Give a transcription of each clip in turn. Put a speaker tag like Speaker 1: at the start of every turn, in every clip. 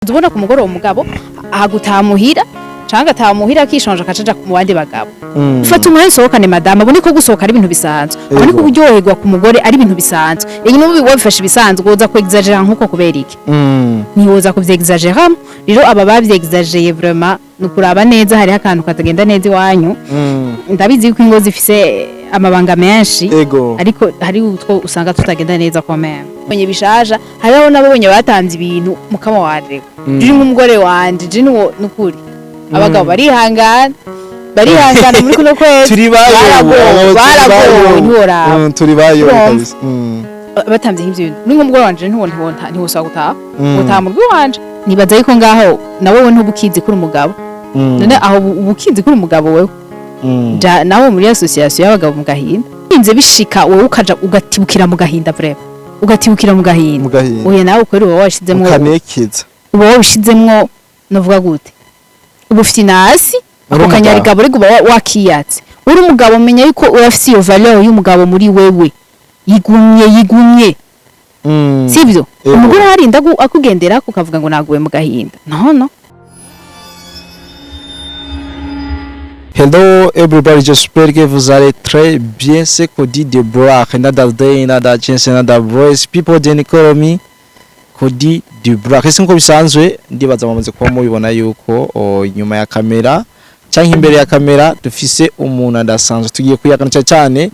Speaker 1: Ubona ku mugoroba umugabo ahagutaha muhira canke agataha muhira akishonje, akacaja mu bandi bagabo. Fata umwanya usohokane madamu, abone ko gusohoka ari ibintu bisanzwe, abone ko kuryoherwa ku mugore ari ibintu bisanzwe. Inyuma ubi wabifashe ibisanzwe, woza ku exagérer nkuko kubera iki? Ntiwoza kuvyexagéramo. Rero aba bavyexageye, vraiment ni ukuraba neza, hariho akantu katagenda neza iwanyu. Ndabizi ko ingo zifise amabanga menshi, ariko hari utwo usanga tutagenda neza kwa meme. Bonye bishaja, hariho n'ababonye batanze ibintu mukama warewe. Je nk'umugore wanje, je nuwo nukuri abagabo barihangana, barihangana muri kuno kwezi.
Speaker 2: Turi bayo.
Speaker 1: Baragowe, baragowe, ntiworaba.
Speaker 2: Turi bayo.
Speaker 1: Urumva?
Speaker 2: Kabisa.
Speaker 1: Batamvye nk'ivyo bintu, ni nk'umugore wanje ntiwosaba gutaha, gutaha mu rugo iwanje. Nibaza yuko ngaho nawe we ntubukizi kuri umugabo. None aho ubukizi kuri umugabo wewe? Ja nawe muri association y'abagabo mu gahinda, binze bishika wowe ukaja ugatibukira mu gahinda, vraiment ugatibukira mu gahinda.
Speaker 2: Mu gahinda.
Speaker 1: Oya, nawe kweri uba washizemwo,
Speaker 2: ukanekeza.
Speaker 1: Uba wabishizemwo, novuga gute, uba ufite inasi
Speaker 2: Uri
Speaker 1: ako
Speaker 2: umugabo.
Speaker 1: Kanyarigabo ariko uba wakiyatse uri umugabo. Menya yuko urafise iyo valeur y'umugabo muri wewe, yigumye, yigumye. Sivyo?
Speaker 2: Ego.
Speaker 1: Umugore harinda akugendera ukavuga ngo naguwe mu gahinda, no no.
Speaker 2: Hello everybody, j'espère que vous allez très bien. C'est Cody de Black, another day, another chance, another voice. People then call me Cody de Black. Ese nkuko bisanzwe, ndibaza bamaze kuba mubibona yuko inyuma ya kamera canke imbere ya kamera dufise umuntu adasanzwe tugiye kuyagana cyane cyane.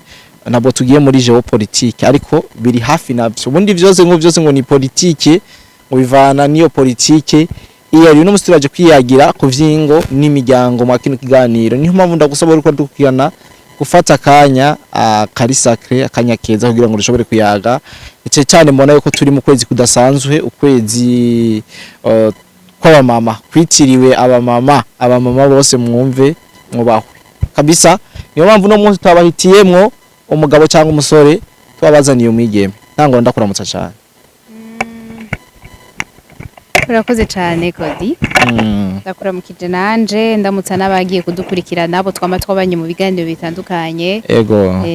Speaker 2: Ntabwo tugiye muri géopolitique, ariko biri hafi navyo. Ubundi vyose ngo vyose ngo ni politike, ngo bivana n'iyo politike iyo ari. Uno musi turaje kwiyagira ku vyingo n'imiryango mwa kino kiganiro. Niyo mpamvu ndagusaba uriko dukurikirana gufata akanya kari sacré, akanya keza, kugira ngo dushobore kuyaga cyane cyane. Mbona yuko turi mu kwezi kudasanzwe, ukwezi kw'abamama, kwitiriwe abamama. Abamama bose mwumve mwubahwe kabisa. Niyo mpamvu uno munsi twabahitiyemwo umugabo cyangwa umusore, twabazaniye umwigeme. Ntango ndakuramutsa cyane.
Speaker 1: Urakoze cyane, Cody. Ndakuramukije nanje, ndamutsa n'abagiye kudukurikira nabo twama twabanye mu biganiro bitandukanye.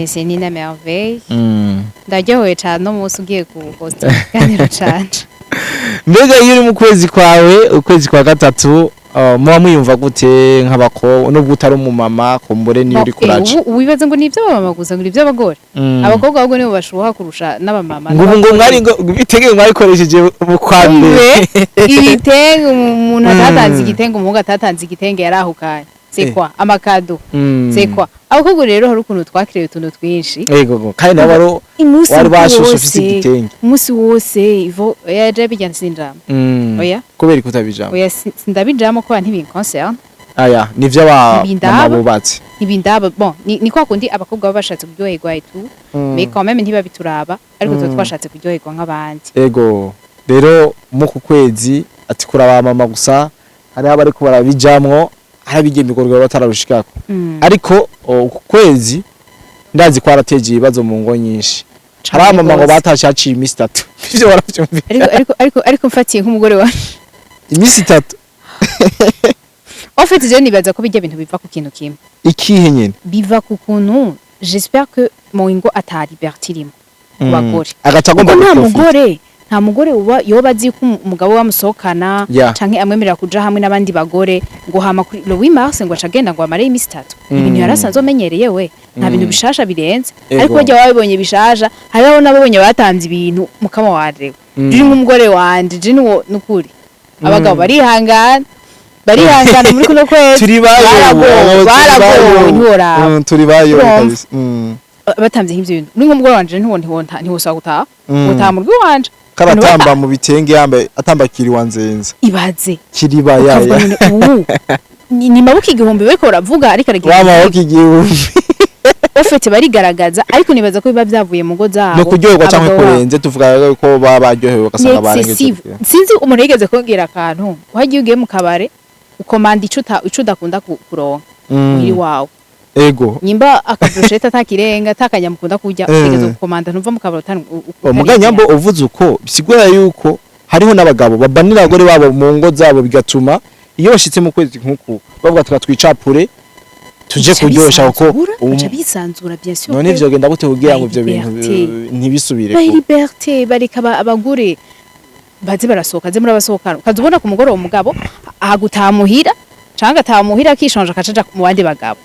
Speaker 1: C'est Nina Merveille. Ndaryohewe cyane no munsi ugiye guhosta ikiganiro canje.
Speaker 2: Mbega iyo uri mu kwezi kwawe, ukwezi kwa gatatu, muba mwiyumva gute nk'abakobwa, nubwo utari umumama, kumbure niyo uri kuraca?
Speaker 1: Ubu wibaza ngo ni iby'abamama gusa, ngo ni iby'abagore? Abakobwa ahubwo nibo bashuha kurusha n'abamama.
Speaker 2: Ngo ubu ngo mwari ngo ibitenge mwabikoresheje mu kwa mbere.
Speaker 1: Ibitenge, umuntu atatanze igitenge, umuhungu atatanze igitenge yarahukanye, c'est quoi? Ama cadeaux, c'est quoi? Abakobwa rero hari ukuntu twakiriye utuntu twinshi.
Speaker 2: Yego, kandi nawe wari
Speaker 1: umunsi
Speaker 2: wari bashushe
Speaker 1: wose,
Speaker 2: ufise igitenge.
Speaker 1: Umunsi wose ivo oya, je bijya sinjamo. Oya.
Speaker 2: Kubera kutabijamo?
Speaker 1: Oya, sindabijamo kubera ntibinconcerne.
Speaker 2: Aya nivyo aba
Speaker 1: Ntibindaba.
Speaker 2: mama bubatse.
Speaker 1: Ntibindaba. Bon, ni kwa kundi abakobwa baba bashatse kuryoherwa et tout, mais quand même ntibabituraba, ariko tuba twashatse kuryoherwa nk'abandi.
Speaker 2: Ego, rero mu ku kwezi ati kuraba mama gusa, hariho abariko barabijamwo, hari abigeme ibikorwa batararushikako. Ariko uku kwezi ndazi ko harateje ibibazo mu ngo nyinshi. Hari
Speaker 1: Cane
Speaker 2: abamama ngo
Speaker 1: gose.
Speaker 2: batashe haciye iminsi 3, ivyo baravyumvira?
Speaker 1: Ariko mfatiye nk'umugore wanje,
Speaker 2: Iminsi 3.
Speaker 1: En fait, je nibaza ko bijya bintu biva ku kintu kimwe.
Speaker 2: Ikihe nyene?
Speaker 1: Biva ku kuntu, j'espère que mu ngo ata liberté irimo ku bagore.
Speaker 2: Agaca agomba
Speaker 1: Kuko nta
Speaker 2: guprofita.
Speaker 1: mugore, nta mugore uba yoba azi ko umugabo we amusohokana canke amwemerera kuja hamwe n'abandi bagore, ngo hama kuri le 8 mars ngo acagenda ngo amare iminsi 3. Ibintu yarasanzwe amenyereye we, nta bintu bishasha birenze. Ariko bajya babibonye bishasha, hariho n'ababonye batanze ibintu mukama warewe. Je nk'umugore wanje, je nuwo nukuri abagabo barihangana, barihangana muri kuno kwezi.
Speaker 2: Turi bayo.
Speaker 1: Baragowe, baragowe, ntiworaba.
Speaker 2: Turi bayo.
Speaker 1: Urumva?
Speaker 2: Kabisa.
Speaker 1: Batamvye nk'ivyo bintu, ni nk'umugore wanje ntiwosaba gutaha, gutaha mu rugo iwanje.
Speaker 2: Karatamba mu bitenge, yambaye atamba kiriwa nzenza.
Speaker 1: Ibaze.
Speaker 2: Kiriba
Speaker 1: ukavuga
Speaker 2: yaya.
Speaker 1: none ubu ni maboko 1000 bariko baravuga, ariko aragira
Speaker 2: wa maboko 1000.
Speaker 1: Bafite barigaragaza, ariko nibaza ko biba byavuye mu ngo zabo.
Speaker 2: No kuryoherwa canke
Speaker 1: abagabo babo.
Speaker 2: kurenze, tuvuga ko baba baryohewe
Speaker 1: Ni
Speaker 2: ugasanga barengeje.
Speaker 1: excessive. Sinzi umuntu yigeze kumbwira akantu: wagiye ugiye mu kabare, ukomanda ico udakunda kuronka muhiri wawe. Nyimba aka brochette atakirenga atakanyama ukunda kurya, utegerezwa gukomanda, ntuva mu kabare utari
Speaker 2: Muganyambo uvuze uko, bisigura yuko hariho n'abagabo babanira abagore babo mu ngo zabo, bigatuma iyo bashitse mu kwezi nk'uku bavuga tuka twicapure tuje kuryosha, kuko
Speaker 1: baca bisanzura, bien sûr.
Speaker 2: None ivyo genda gute kugira ngo ivyo bintu
Speaker 1: Liberté.
Speaker 2: ntibisubire
Speaker 1: Ba liberté, bareka abagore. Baze barasohoka, ze murabasohokana, ukaza ubona ku mugoroba umugabo ahagutaha muhira, canke agataha muhira akishonje, akacaja mu bandi bagabo.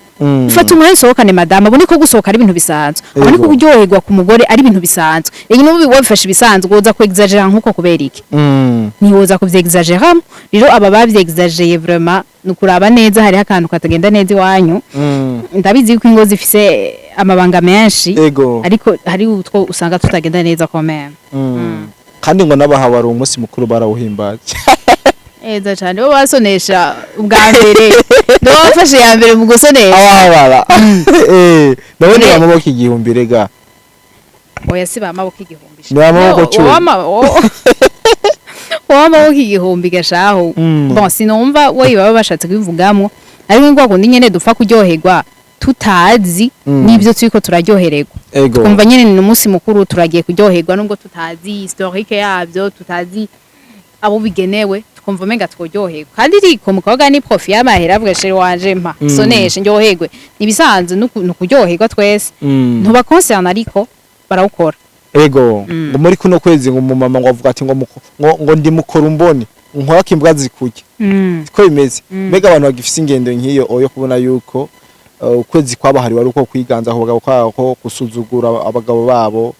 Speaker 1: Fata umwanya usohokane madame, abone ko gusohoka ari ibintu bisanzwe, abone ko kuryoherwa ku mugore ari ibintu bisanzwe. Rero n'ubu wabifashe ibisanzwe, woza ku exagérer nkuko kubera iki? Ntiwoza kuvyexageramo. Rero aba bavyexageye, vraiment ni ukuraba neza, hariho akantu katagenda neza iwanyu. Ndabizi ko ingo zifise amabanga menshi, ariko hari utwo usanga tutagenda neza quand même.
Speaker 2: Kandi ngo n'abahabara umunsi mukuru barawuhimbaje.
Speaker 1: Neza cane, bo basonesha ubwa mbere, nibo bafashe ya mbere mu gusonesha.
Speaker 2: Abahabara nabo ni amaboko 1000 rega.
Speaker 1: Oya, si ba maboko 1000.
Speaker 2: Ni ba maboko 10.
Speaker 1: W'amaboko 1000 gashaho. Bon, sinumva we baba bashatse kubivugamwo, ariko ngo kundi nyene dupfa kuryoherwa tutazi n'ibyo turiko turaryohererwa. Twumva nyene ni umunsi mukuru, turagiye kuryoherwa, nubwo tutazi historique yabyo, tutazi abo bigenewe, tukumva umenga tworyoherwa. Kandi riko mukobwa ni profit y'amahera, avuga: "Chéri wanje, mpa soneshe ndyoherwe." Nibisanzwe, nukuryoherwa twese. Ntuba concerne, ariko barawukora.
Speaker 2: Ngo muri kuno kwezi ngo umumama ngo avuga ati ngo ndi mukora umbone nkorako imbwa zikurya. Siko bimeze? Mbega abantu bagifise ingendo nk'iyo yo kubona yuko ukwezi kwabahariwe ari uko kwiganza ku bagabo kwabo, ko gusuzugura abagabo babo,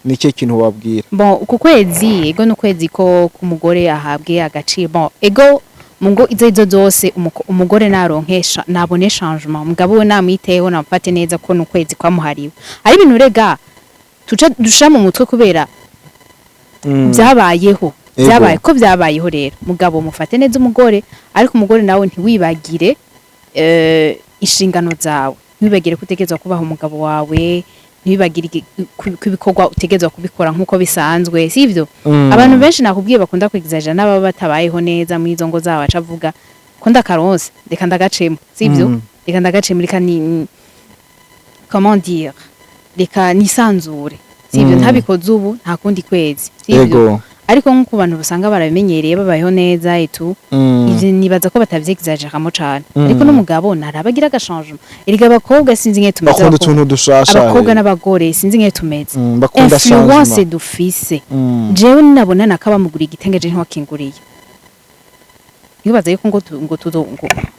Speaker 2: ni ikihe kintu babwira?
Speaker 1: Bon, uku kwezi, ego, ni ukwezi ko k'umugore ahabwe agaciro. Bon, ego, mu ngo izo arizo zose, umugore naronkesha nabone changement, umugabo we namwiteho, namufate neza, ko ni ukwezi kwamuhariwe. Ari ibintu rega tuca dushira mu mutwe kubera byabayeho. Byabaye ko byabayeho. Rero mugabo mufate neza umugore, ariko umugore nawe ntiwibagire inshingano zawe, ntiwibagire ko utegerezwa kubaha umugabo wawe, ntiwibagire ko ibikorwa utegerezwa kubikora nk'uko bisanzwe, sivyo? Abantu benshi nakubwiye bakunda kwigzaja n'ababa batabayeho neza muri izo ngo zabo, aca avuga ko ndakaronse, reka ndagacemo, sivyo? Reka ndagacemo, reka ni, comment dire, reka nisanzure, sivyo? Ntabikoze ubu, nta kundi kwezi, sivyo? Ariko nk'uko abantu basanga barabimenyereye, babayeho neza etu, ivyo nibaza ko batavyexageramo cane. Ariko n'umugabo naraba agira agachangement. Erega abakobwa sinzi ingene tumeze.
Speaker 2: Bakunda utuntu dushasha.
Speaker 1: Abakobwa n'abagore sinzi ingene tumeze.
Speaker 2: Bakunda
Speaker 1: influence
Speaker 2: changement.
Speaker 1: dufise. Jewe ninabona nakabamuguriye igitenge, je ntiwakinguriye, ntibaza yuko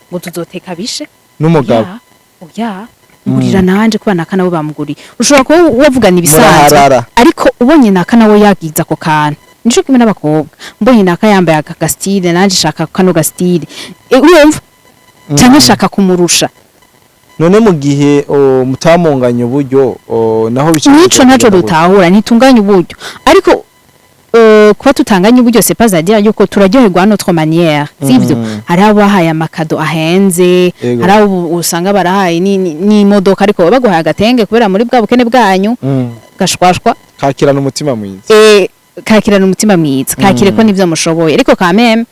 Speaker 1: ngo tuzoteka bishe.
Speaker 2: N'umugabo.
Speaker 1: Oya, ngurira nanje kuba naka nawe bamuguriye. Ushobora kuba wavugana ibisanzwe,
Speaker 2: Muraharara.
Speaker 1: ariko ubonye naka nawe yagize ako kantu, nico kimwe n'abakobwa: mbonye naka yambaye aka gastyle, nanje shaka kano gastyle. Urumva, cyangwa shaka kumurusha.
Speaker 2: None mu gihe mutamunganya uburyo, naho bica
Speaker 1: Nico ntaco dutahura, ntitunganya uburyo, ariko kuba tutanganya uburyo c'est pas à dire yuko turaryoherwa à notre manière, sivyo? Hari abo bahaye amacadeaux ahenze, hari abo usanga barahaye n'imodoka, ariko baba baguhaye agatenge kubera muri bwa bukene bwanyu, gashwashwa.
Speaker 2: Kakirana umutima mwiza.
Speaker 1: Kakirana umutima mwiza, kakire ko nivyo mushoboye, ariko quand même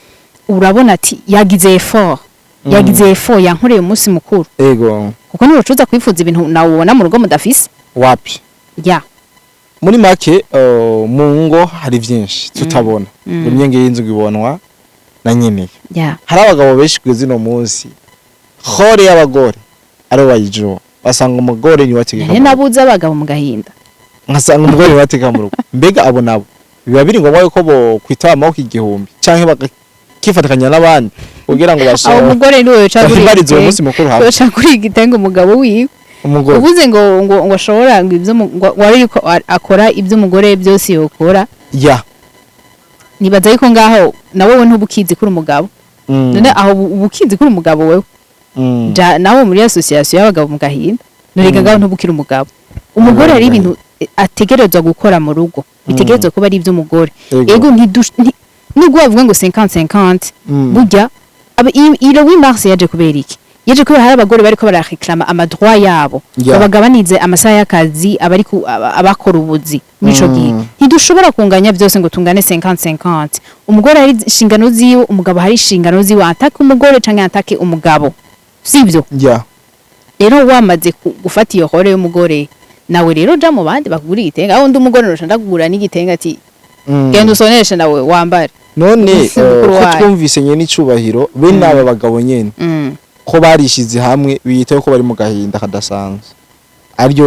Speaker 1: urabona ati yagize effort, yagize effort, yankoreye umunsi mukuru. Kuko ntiwocuza kwifuza ibintu nawe ubona mu rugo mudafise.
Speaker 2: Wapi.
Speaker 1: Ya.
Speaker 2: Muri make, mu ngo hari vyinshi tutabona. Imyenge y'inzu ibonwa na nyeneyo. Hari abagabo benshi kugeza ino munsi hore y'abagore aribo bayijuwa, basanga umugore niwe ategeka
Speaker 1: Nari
Speaker 2: mu rugo.
Speaker 1: nabuze abagabo mu gahinda.
Speaker 2: Nkasanga umugore niwe ategeka mu rugo. Mbega abo nabo biba biri ngombwa yuko bo kwitaba amaboko 1000 canke bakifatikanya n'abandi kugira ngo
Speaker 1: Aho
Speaker 2: bashobore
Speaker 1: umugore niwe yoca agura
Speaker 2: bahimbarize uwo
Speaker 1: igitenge.
Speaker 2: munsi mukuru hamwe?
Speaker 1: Yoca agura igitenge umugabo wiwe.
Speaker 2: Umugore.
Speaker 1: Uvuze ngo ashobora ngo ibyo ngo wari yuko akora ibyo umugore byose yokora. Nibaza yuko ngaho nawe we ntubukizi kuri umugabo. None aho uba ukizi kuri umugabo wewe? Ja nawe muri association y'abagabo mu gahinda, nurega ngaho ntubukira umugabo. Umugore hari ibintu ategerezwa gukora mu rugo, bitegerezwa kuba ari iby'umugore. Ego, nubwo bavuga ngo 50 50, burya le 8 mars yaje kubera iki? Yaje kubera hari abagore bariko barareklama amadroit yabo, babagabanize amasaha y'akazi, abari abakora ubuzi muri ico gihe. Ntidushobora kunganya byose ngo tungane 50 50. Umugore hari inshingano ziwe, umugabo hari inshingano ziwe, atake umugore canke atake umugabo, sivyo? Rero wamaze gufata iyo rôle y'umugore, nawe rero ja mu bandi bakugura igitenge. Aho undi umugore noca ndakugura n'igitenge ati genda usoneshe nawe wambare.
Speaker 2: None
Speaker 1: Umunsi mukuru
Speaker 2: ko
Speaker 1: wayo.
Speaker 2: twumvise nyene icubahiro bene aba bagabo nyene ko barishize hamwe biyitaho ko bari mu gahinda kadasanzwe, aryo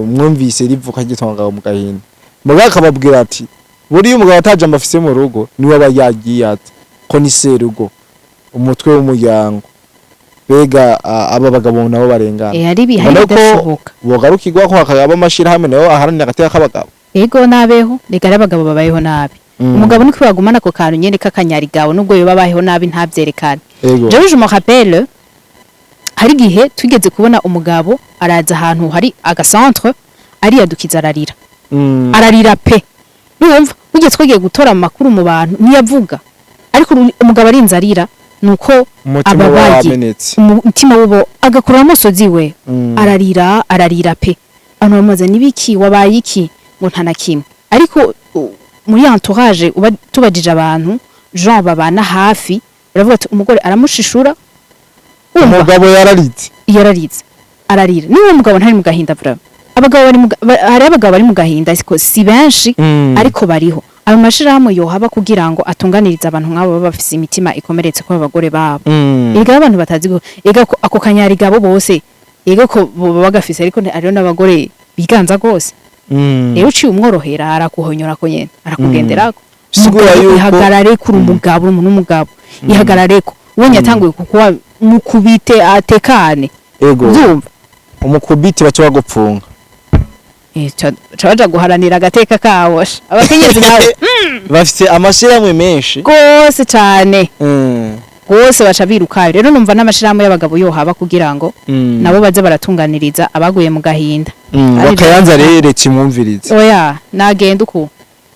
Speaker 2: mwumvise rivuka ryitwa abagabo mu gahinda, mugabo akababwira ati Buriya umugabo atajambo afise mu rugo, niwe aba yagiye ati ko ni serugo, umutwe w'umuryango. Bega aba bagabo nabo barengana?
Speaker 1: Hari ibi hari
Speaker 2: Ubona ko
Speaker 1: ibidashoboka.
Speaker 2: Bogarukirwa ko hakaba amashirahamwe nayo aharanira agateka k'abagabo.
Speaker 1: Ego, nabeho reka, ari abagabo babayeho nabi. Umugabo niko bagumana ako kantu nyene k'akanyarigabo, nubwo yoba abayeho nabi ntavyerekane. Jewe je me rappelle, hari igihe tugeze kubona umugabo araza ahantu hari agacentre, ariyadukiza, ararira. Ararira pe. Numva ugeze twagiye gutora amakuru mu bantu, ntiyavuga, ariko umugabo arinze arira nuko
Speaker 2: Umutima uba
Speaker 1: ababaye.
Speaker 2: wamenetse.
Speaker 1: Umutima wubo agakura amosozi we. Ararira, ararira pe. Abantu bamubaza: "Nibiki? Wabaye iki?" Ngo nta na kimwe. Ariko muri entourage uba tubajije abantu, Jean babana hafi, baravuga ati umugore aramushishura. Wumva?
Speaker 2: Umugabo yararitse.
Speaker 1: Yararize, ararira. Niba umugabo ntari mu gahinda, vraiment, abagabo bari mu hari abagabo bari mu gahinda, ariko si benshi. Ariko bariho. Ayo mashirahamwe yohaba kugira ngo atunganirize abantu nk'abo baba bafise imitima ikomeretse ko abagore babo. Erega abantu batazi ega ko ako kanyarigabo bose, ega ko boba bagafise, ariko hariho n'abagore biganza gose. Rero uciye umworohera, arakuhonyora ko nyene, arakugenderako.
Speaker 2: Bisigura
Speaker 1: Umugabo,
Speaker 2: yuko
Speaker 1: ihagarare kuri umugabo, uri umuntu w'umugabo, ihagarareko. Ubonye yatanguye kukuba, mukubite atekane. Uzumva?
Speaker 2: Umukubiti baca bagupfunga.
Speaker 1: Ca baja guharanira agateka kabo sha. Abakenyezi nabo
Speaker 2: Bafise amashirahamwe menshi.
Speaker 1: Gose cane. Gose, baca birukayo. Rero numva n'amashirahamwe y'abagabo yohaba kugira ngo nabo baze baratunganiriza abaguye mu gahinda.
Speaker 2: Bakayanza rero kimwumvirize.
Speaker 1: Oya, nagenda uku.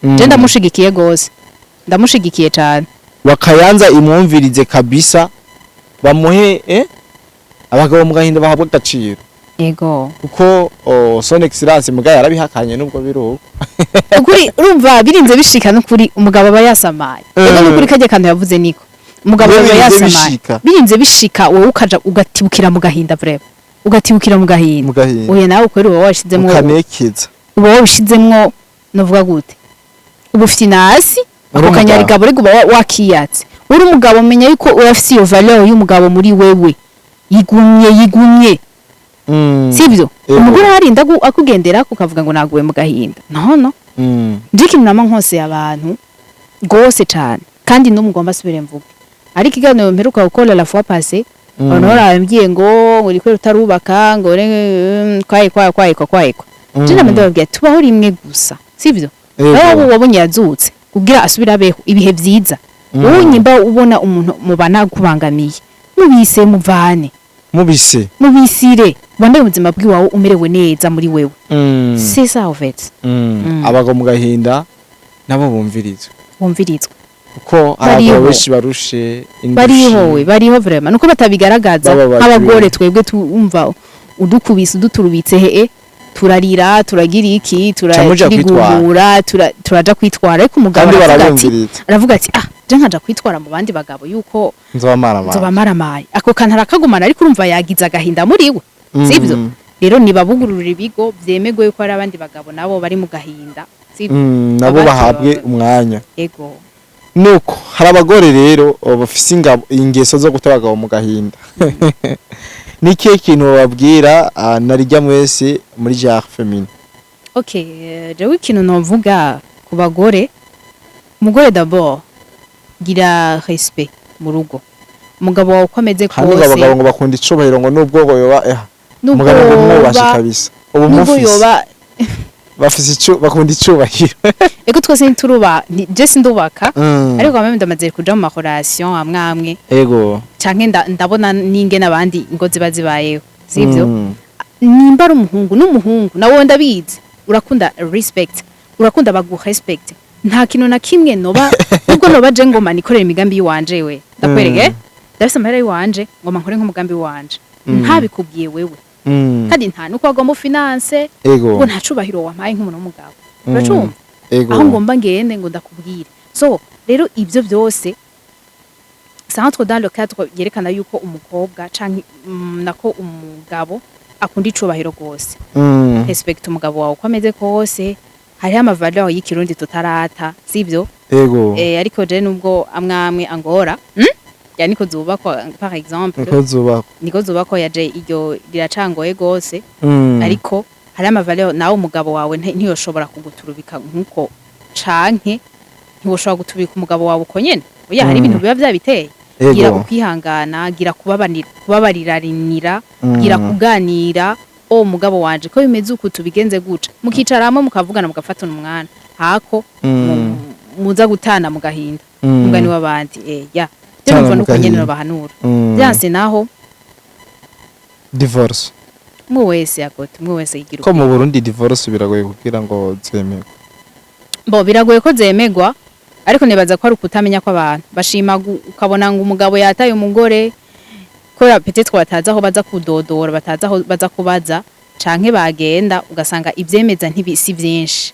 Speaker 1: Je ndamushigikiye gose, ndamushigikiye cane.
Speaker 2: Bakayanza imwumvirize kabisa, bamuhe abagabo mu gahinda bahabwa agaciro. Kuko son excellence mugaye yarabihakanye, nubwo biruko.
Speaker 1: Ukuri urumva birinze bishika, n'ukuri umugabo aba yasamaye. Ego, n'ukuri kajya kantu yavuze niko umugabo
Speaker 2: Iyo
Speaker 1: aba
Speaker 2: birinze
Speaker 1: yasamaye.
Speaker 2: bishika.
Speaker 1: Birinze bishika, wowe ukaja ugatibukira mu gahinda, vraiment ugatibukira mu gahinda.
Speaker 2: Mu gahinda.
Speaker 1: Oya, nawe ukuri uba washizemwo.
Speaker 2: Ukanekeza.
Speaker 1: Uba wabishizemwo, novuga gute, uba ufite inasi
Speaker 2: Uri
Speaker 1: ako
Speaker 2: umugabo.
Speaker 1: kanyarigabo, ariko uba wakiyatse. Uri umugabo, menya yuko urafise iyo valeur y'umugabo muri wewe, yigumye, yigumye. Sivyo?
Speaker 2: Ego.
Speaker 1: Umugore harinda akugendera ukavuga ngo naguwe mu gahinda, no no. Nje ikintu nama nkose abantu gose cane, kandi no mugomba asubire mvuge, ariko ikiganiro mperuka gukora la fois passée, abantu barambwiye ngo uri kwera utarubaka, ngo kwaye kwaye kwaye kwaye kwa. Je nama ndababwira, tubaho rimwe gusa, sivyo?
Speaker 2: Ego.
Speaker 1: Nawe wabonye yazutse kugira asubire abeho ibihe vyiza. Wowe nyimba ubona umuntu mubana akubangamiye, mubise, muvane.
Speaker 2: Mubise.
Speaker 1: Mubisire, ubone ubuzima bw'iwawe umerewe neza muri wewe. C'est ça en fait.
Speaker 2: Abagabo mu gahinda nabo bumvirizwe.
Speaker 1: Wumvirizwe.
Speaker 2: Kuko hari
Speaker 1: Bariho.
Speaker 2: abagabo benshi barushe indushi.
Speaker 1: Bariho we, bariho vraiment, nuko batabigaragaza.
Speaker 2: Bababajwe.
Speaker 1: Nk'abagore twebwe tumva udukubise, uduturubitse, he turarira, turagira iki,
Speaker 2: Ca muja kwitwara.
Speaker 1: turigumura, turaja kwitwara, ariko umugabo
Speaker 2: Kandi
Speaker 1: aravuga ati
Speaker 2: barabumviriza.
Speaker 1: aravuga ati: "Ah, je nkaja kwitwara mu bandi bagabo yuko
Speaker 2: Nzoba maramaye."
Speaker 1: Nzoba maramaye. Ako kantu arakagumana, ariko urumva yagize agahinda muri we, sivyo? Rero nibabugurura ibigo, vyemegwe yuko hari abandi bagabo nabo bari mu gahinda, sivyo?
Speaker 2: Nabo
Speaker 1: Abandi
Speaker 2: bahabwe umwanya.
Speaker 1: Ego.
Speaker 2: Nuko hari abagore rero bafise ingeso zo guta abagabo mu gahinda. Ni ikihe kintu bababwira, narijya mwese muri genre féminin?
Speaker 1: Okay, jewe ikintu novuga ku bagore, umugore d'abord gira respect mu rugo, umugabo wawe uko ameze
Speaker 2: Kandi ngo abagabo
Speaker 1: kose.
Speaker 2: ngo bakunda icubahiro, ngo nubwo ngo yoba
Speaker 1: Nubwo
Speaker 2: umugabo ngo umwubashe
Speaker 1: yoba
Speaker 2: kabisa ubu
Speaker 1: nubwo
Speaker 2: mufise
Speaker 1: yoba
Speaker 2: bafise icu bakunda icubahiro.
Speaker 1: Ego, twese ntituruba je sindubaka, ariko bamwe ndamaze kuja mu marelation amwe amwe, canke ndabona n'ingene abandi ingo ziba zibayeho, sivyo? Nimba ari umuhungu n'umuhungu nawe, ndabizi urakunda respect, urakunda bagu respect. Nta kintu na kimwe noba, nubwo noba je ngoma nikorera imigambi yiwanje, we ndakwereke, ndafise amahera yiwanje, ngoma nkore nk'umugambi wanje, ntabikubwiye wewe. Kandi nta nuko wagomba ufinance ngo nta cubahiro wampaye nk'umuntu w'umugabo. Uracumva?
Speaker 2: Ego.
Speaker 1: Aho ngomba ngende ngo ndakubwire. So rero ibyo byose ça entre dans le cadre yerekana yuko umukobwa canke nako umugabo akunda icubahiro gose. Respect umugabo wawe uko ameze kose. Hariho amavaleur y'ikirundi tutarata, sivyo?
Speaker 2: Ego.
Speaker 1: Ariko je nubwo amwe amwe angora, Ya niko zubakwa par exemple.
Speaker 2: Niko zubakwa.
Speaker 1: Niko zubakwa yaje, iryo riracangoye gose. Ariko hari amavaleur nawe umugabo wawe ntiyoshobora kuguturubika nkuko Canke ntiwoshobora gutubika umugabo wawe uko nyene. Oya, hari ibintu biba vyabiteye. Gira ukwihangana, gira kubabanira, kubabariranira, gira kuganira: "O mugabo wanje, ko bimeze uku, tubigenze guca." Mukicara hamwe, mukavugana, mugafatana umwana hako muza gutana mu gahinda, umugani w'abandi. Ya byo
Speaker 2: Gutana
Speaker 1: numva
Speaker 2: mu
Speaker 1: nuko nyene
Speaker 2: gahinda.
Speaker 1: bahanura. Byanse naho,
Speaker 2: Divorce.
Speaker 1: Umwe wese yakote, umwe wese yigira.
Speaker 2: Ko mu Burundi divorce biragoye kugira ngo zemerwe.
Speaker 1: Bo biragoye ko zemegwa, ariko nibaza ko ari ukutamenya kw'abantu bashima ukabona ngo umugabo yataye umugore kubera peut-être batazi aho baza kudodora, batazi aho baza kubaza, canke bagenda ugasanga ivyemeza ntibisi vyinshi,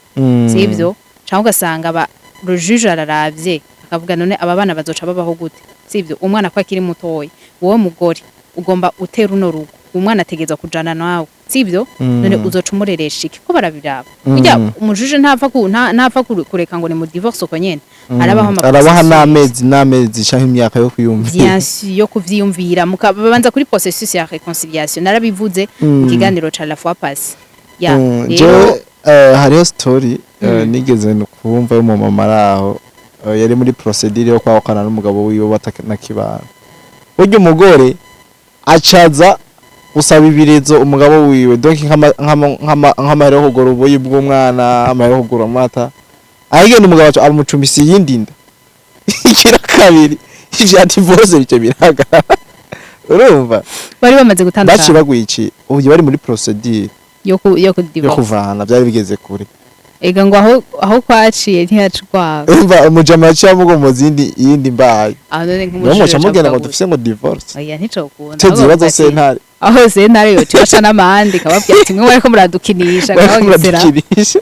Speaker 1: sivyo? Canke ugasanga ba le juge araravye akavuga: "None aba bana bazoca babaho gute?" Sivyo? Umwana ko akiri mutoya, wowe mugore ugomba utera uno rugo, umwana ategerezwa kujana nawe, sivyo? None uzoca umureresha iki? Ko barabiraba. Burya umujuge ntapfa ntapfa kureka ngo ni mu divorce uko nyene. Arabaho ama
Speaker 2: Arabaha
Speaker 1: processus.
Speaker 2: n'amezi n'amezi canke imyaka yo kwiyumvira.
Speaker 1: Bien sûr, yo kuvyiyumvira. Babanza kuri processus ya réconciliation, narabivuze mu kiganiro ca la fois passée ya. Rero
Speaker 2: Jewe hariho story nigeze kumva y'umumama ari aho, yari muri procédure yo kwahukana n'umugabo wiwe batanakibana. Burya umugore acaza gusaba ibirezo umugabo wiwe, donc nk'amahera yo kugura ubuyi bw'umwana, amahera yo kugura amata. Ahigenda umugabo aca amucumbisa iyindi nda igira kabiri. Ivya divorce bice birahagarara, urumva?
Speaker 1: Bari bamaze
Speaker 2: Baciye
Speaker 1: gutandukana?
Speaker 2: Bagwici ubu bari muri procédure
Speaker 1: yo
Speaker 2: yo
Speaker 1: kudivorce.
Speaker 2: kuvana, byari bigeze kure.
Speaker 1: Ega ngo aho kwaciye ntihacwaga.
Speaker 2: Urumva umujama yaciye amuga mu zindi yindi mbaye.
Speaker 1: Aho none
Speaker 2: Niyo
Speaker 1: nk'umujuje
Speaker 2: muca mugenda ngo dufise ngo divorce.
Speaker 1: Oya, nticokunda.
Speaker 2: Teze ibibazo sentare.
Speaker 1: Aho sentare yoca ibaca n'amande, ikababwira ati: "Mwe bariko muradukinisha."
Speaker 2: Bariko
Speaker 1: Kabagesera.
Speaker 2: muradukinisha.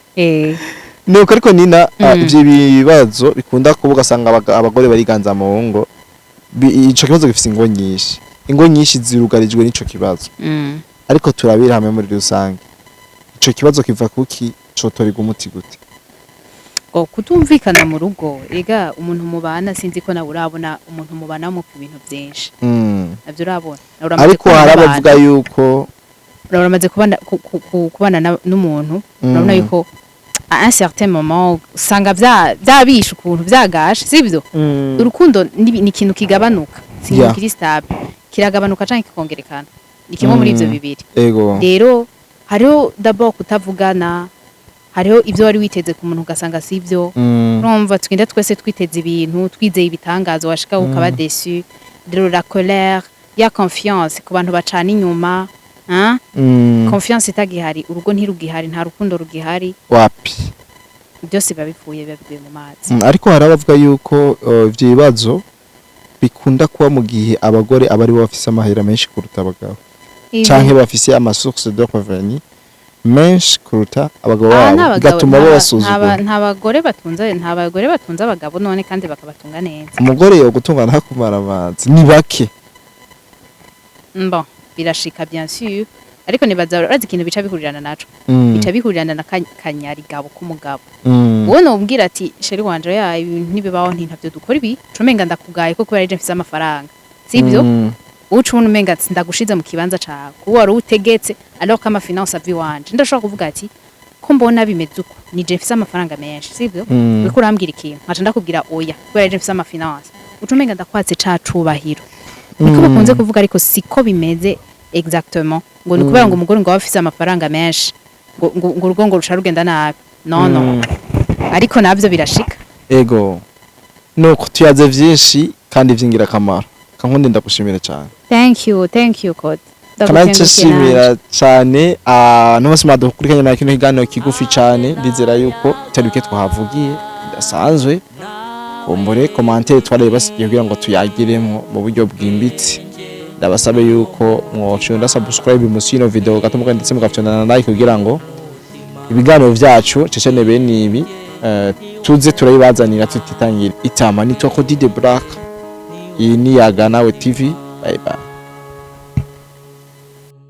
Speaker 2: Nuko ariko nina ivyo bibazo bikunda kuba, ugasanga abagore bariganza mu ngo. Ico kibazo gifise ingo nyinshi, ingo nyinshi zirugarijwe n'ico kibazo. Ariko turabira hamwe muri rusange, ico kibazo kiva kuki? Cotorerwa umuti gute?
Speaker 1: Ngo kutumvikana mu rugo, ega umuntu mubana, sinzi ko nawe urabona umuntu mubana mupfa ibintu byinshi. Navyo urabona. Nawe uramaze
Speaker 2: Ariko
Speaker 1: kubana
Speaker 2: hari
Speaker 1: n'abantu.
Speaker 2: abavuga yuko
Speaker 1: Uramaze kubana kubana n'umuntu, urabona yuko à un certain moment usanga vyabishe ukuntu vyagashe, sivyo? Urukundo ni ikintu kigabanuka, si ikintu kiri stable. Kiragabanuka canke kikongerekana, ni kimwe muri ivyo bibiri. Rero hariho d'abord kutavugana, hariho ibyo wari witeze ku muntu ugasanga sivyo. Urumva tugenda twese twiteze ibintu, twizeye ibitangazo, washika ukaba déçu. Rero la colère ya confiance ku bantu bacana inyuma, hein? Confiance itagihari, urugo ntirugihari, nta rukundo rugihari.
Speaker 2: Wapi.
Speaker 1: Byose biba bipfuye, biba biguye mu mazi.
Speaker 2: Ariko hari abavuga yuko ivyo bibazo bikunda kuba mu gihe abagore aba aribo bafise amahera menshi kuruta abagabo, canke bafise ama source de revenu menshi kuruta abagabo babo,
Speaker 1: nta bagabo-
Speaker 2: bigatuma babasuzugura.
Speaker 1: Nta bagore batunze, nta bagore batunze abagabo none kandi bakabatunga neza.
Speaker 2: Umugore yo gutunga ntakumara amazi ni bake.
Speaker 1: Bon, birashika bien sûr, ariko nibaza urazi ikintu bica bihurirana naco, bica bihurirana na kanyarigabo k'umugabo. Wowe nobwira ati: "Chéri wanje, ya ibintu ntibibaho, nti ntavyo dukora ibi." Cumenga ndakugaye ko kubera je mfise amafaranga, sivyo? Uca ubona umenga ndagushize mu kibanza cawe kuko wari utegetse, alors que ama finance ava iwanje. Ndashobora kuvuga ati: "Ko mbona bimeze uko, ni je mfise amafaranga menshi, sivyo?" Uriko urambwira ikintu, nkaca ndakubwira oya kubera je mfise ama finance, uca umenga ndakwatse ca cubahiro. Niko bakunze kuvuga, ariko siko bimeze exactement, ngo ni kubera ngo umugore ngo aba afise amafaranga menshi ngo urugo ngo ruca rugenda nabi. No, no. Ariko navyo birashika.
Speaker 2: Ego, nuko tuyaze vyinshi kandi vy'ingirakamaro. Kankundi, ndagushimira cyane.
Speaker 1: Thank you, thank you, Code.
Speaker 2: Kandi nshimira cyane abantu bose mwadukurikiranye muri kino kiganiro kigufi cyane. Ndizera yuko bitari bike twahavugiye bidasanzwe. Kumbure commentaire twaraye basigiye kugira ngo tuyagiremo mu buryo bwimbitse. Ndabasabe yuko mwocunda subscribe musi y'ino video gato, ndetse mugafyonda na like kugira ngo ibiganiro vyacu cecene bene ibi tuze turabibazanira tutitangira itama. Nitwa Cody the Black, iyi ni Yaga Nawe TV. Bye bye.